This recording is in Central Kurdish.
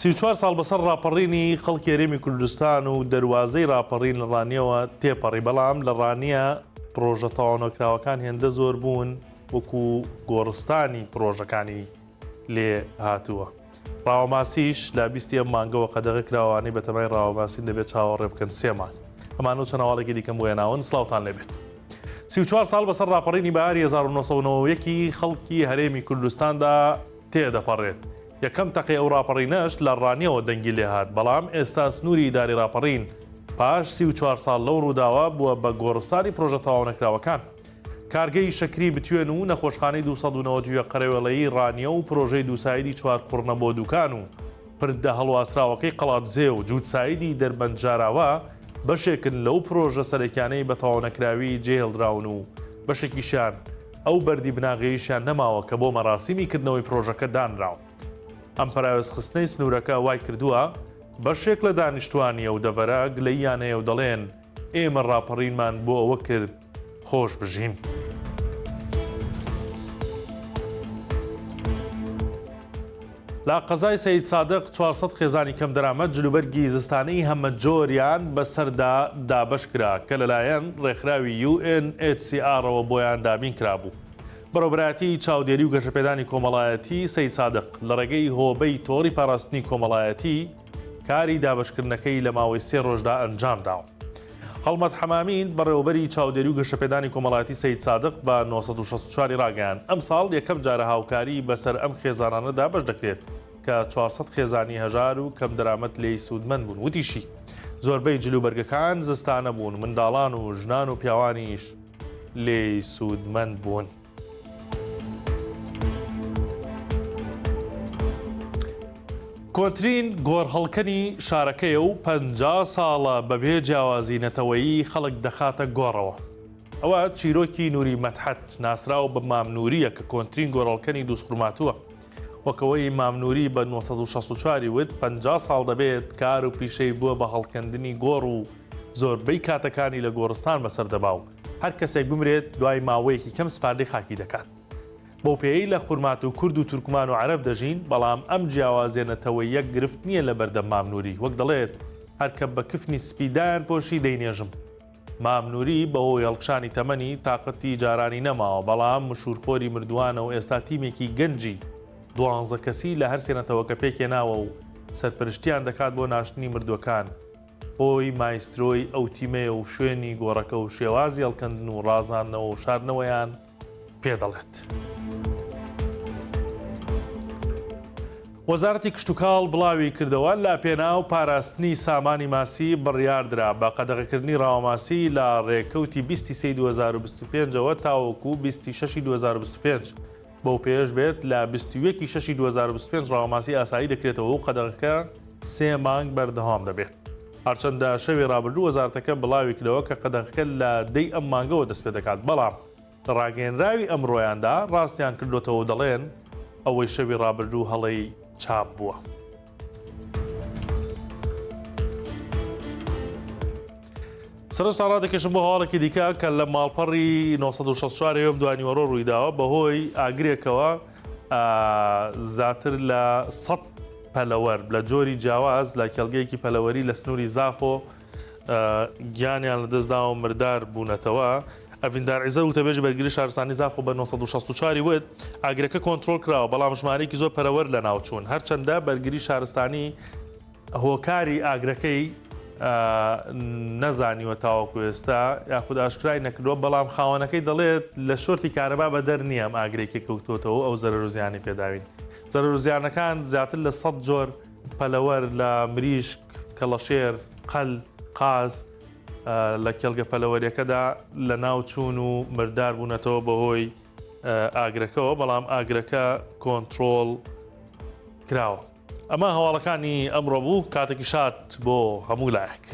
34 ساڵ بەسەر ڕاپەڕینی خەڵکی هەرێمی کوردستان و دەروازەی ڕاپەڕین لە ڕانیەوە تێپەڕی، بەڵام لە ڕانیە پڕۆژە تەواونەکراوەکان هێندە زۆر بوون وەکو گۆڕستانی پڕۆژەکانی لێ هاتووە. ڕاوەماسیش لە بیستی ئەم مانگەوە قەدەغە کراوە، ئەوانەی بەتەمای ڕاوەماسین دەبێت چاوەڕێ بکەن سێ مانگ. ئەمانە و چەند هەواڵێکی دیکەم بۆ هێناون، سڵاوتان لێبێت. 34 ساڵ بەسەر ڕاپەڕینی بەهاری 1991 ی خەڵکی هەرێمی کوردستاندا تێدەپەڕێت. یەکەم تەقەی ئەو ڕاپەڕینەش لە ڕانیەوە دەنگی لێهات، بەڵام ئێستا سنووری ئیداری ڕاپەڕین پاش 34 ساڵ لەو ڕووداوە بووە بە گۆڕستانی پرۆژە تەواونەکراوەکان. کارگەی شەکری بتوێن و نەخۆشخانەی 291 قەرەوێڵەیی ڕانیە و پرۆژەی دووسایدی چوارقوڕنە بۆ دوکان و پردە هەڵواسراوەکەی قەڵادزێ و جووتسایدی دەربەند ژاراوە بەشێکن لەو پرۆژە سەرەکیانەی بە تەواونەکراوی جێهێڵدراون و بەشێکیشیان ئەو بەردی بناغەیەیشیان نەماوە کە بۆ مەراسیمی کردنەوەی پرۆژەکە دانراوە. ئەم پەراوێزخستنەی سنوورەکە وای کردووە بەشێک لە دانیشتووانی ئەو دەڤەرە گلەییان هەیە و دەڵێن ئێمە ڕاپەڕینمان بۆ ئەوە کرد خۆش بژین. لە قەزای سەیدسادق 400 خێزانی کەمدەرامەت جلوبەرگی زستانەی هەمەجۆریان بەسەردا دابەشکرا کە لەلایەن ڕێکخراوی UNHCR ەوە بۆیان دابین کرابوو. بەڕێوەبەرایەتی چاودێری و گەشەپێدانی کۆمەڵایەتی سەیدسادق لە ڕێگەی هۆبەی تۆڕی پاراستنی کۆمەڵایەتی کاری دابەشکردنەکەی لە ماوەی سێ ڕۆژدا ئەنجامداوە. هەڵمەت حەمامین، بەڕێوەبەری چاودێری و گەشەپێدانی کۆمەڵایەتی سەیدسادق بە 964 ی ڕاگەیاند، ئەمساڵ یەکەم جارە هاوکاری بەسەر ئەم خێزانانە دابەش دەکرێت کە 400 خێزانی هەژار و کەمدەرامەت لێی سوودمەند بوون. وتیشی، زۆربەی جلوبەرگەکان زستانە بوون، منداڵان و ژنان و پیاوانیش لێی سوودمەند بوون. کۆنترین گۆڕهەڵکەنی شارەکەیە و 50 ساڵە بەبێ جیاوازی نەتەوەیی خەڵک دەخاتە گۆڕەوە. ئەوە چیرۆکی نوری مەدحەت ناسراو بە مام نوریە کە کۆنترین گۆڕهەڵکەنی دووزخورماتووە. وەک ئەوەی مام نوری بە 964 وت 50 ساڵ دەبێت کار و پیشەی بووە بە هەڵکەندنی گۆڕ و زۆربەی کاتەکانی لە گۆڕستان بەسەر دەبا و هەر کەسێک بمرێت دوای ماوەیەکی کەم سپاردەی خاکی دەکات. بەو پێیەی لە خورماتوو کورد و تورکمان و عەرەب دەژین، بەڵام ئەم جیاوازیە نەتەوەییە گرفت نییە لە بەردەم مام نوری، وەک دەڵێت، هەر کە بە کفنی سپی دایان پۆشی دەینێژم. مام نوری بەهۆی هەڵکشانی تەمەنی تاقەتی جارانی نەماوە، بەڵام مشوورخۆری مردووانە و ئێستا تیمێکی گەنجی دوانزە کەسی لە هەرسێ نەتەوەکە پێکهێناوە و سەرپەرشتیان دەکات بۆ ناشتنی مردووەکان. خۆی مایسترۆی ئەو تیمەیە و شوێنی گۆڕەکە و شێوازی هەڵکەندن و ڕازاندنەوە و شاردنەوەیان پێ دەڵێت. وەزارەتی کشتوکاڵ بڵاوی کردەوە، لە پێناو پاراستنی سامانی ماسی بڕیاردرا بە قەدەغەکردنی ڕاوەماسی لە ڕێکەوتی 20 سێی 2025 ەوە تاوەکو 20 شەشی 2025، بەو پێیەش بێت لە 21 ی شەشی 2025 ڕاوەماسی ئاسایی دەکرێتەوە و قەدەغەکە سێ مانگ بەردەوام دەبێت. هەرچەندە شەوی ڕابردوو وەزارەتەکە بڵاویکردەوە کە قەدەغەکە لە دەی ئەم مانگەوە دەستپێدەکات، بەڵام لە ڕاگەیەنراوی ئەمڕۆیاندا ڕاستیان کردۆتەوە و دەڵێن ئەوەی شەوی ڕابردوو هەڵەی چاپ بووە. سەرنجتان ڕادەکێشم بۆ هەواڵێکی دیکە کە لە ماڵپەڕی 964 ئەم دوانیوەڕۆ ڕوویداوە بەهۆی ئاگرێکەوە زیاتر لە 100 پەلەوەر لە جۆری جیاواز لە کێڵگەیەکی پەلەوەری لە سنووری زاخۆ گیانیان لەدەستداوە مردار بوونەتەوە. ئەڤیندار عیزەت وتەبێژی بەرگری شارستانی زاخۆ بە 964 وت، ئاگرەکە کۆنترۆڵ کراوە، بەڵام ژمارەیەکی زۆر پەلەوەر لەناوچوون، هەرچەندە بەرگری شارستانی هۆکاری ئاگرەکەی نەزانیوە تاوەکو ئێستا یاخود ئاشکرای نەکردووە، بەڵام خاوەنەکەی دەڵێت لە شۆرتی کارەبا بەدەر نییە ئەم ئاگرەی کە کەوتووەتەوە ئەو زەرەر و زیانەی پێداوین. زەرەر و زیانەکان زیاتر لە 100 جۆر پەلەوەر لە مریشک، کەڵەشێر، قەل، قاز لە کێڵگە پەلەوەریەکەدا لەناو چوون و مردار بوونەتەوە بەهۆی ئاگرەکەوە، بەڵام ئاگرەکە کۆنترۆڵ کراوە. ئەمە هەواڵەکانی ئەمڕۆ بوو، کاتێکی شاد بۆ هەموو لایەک.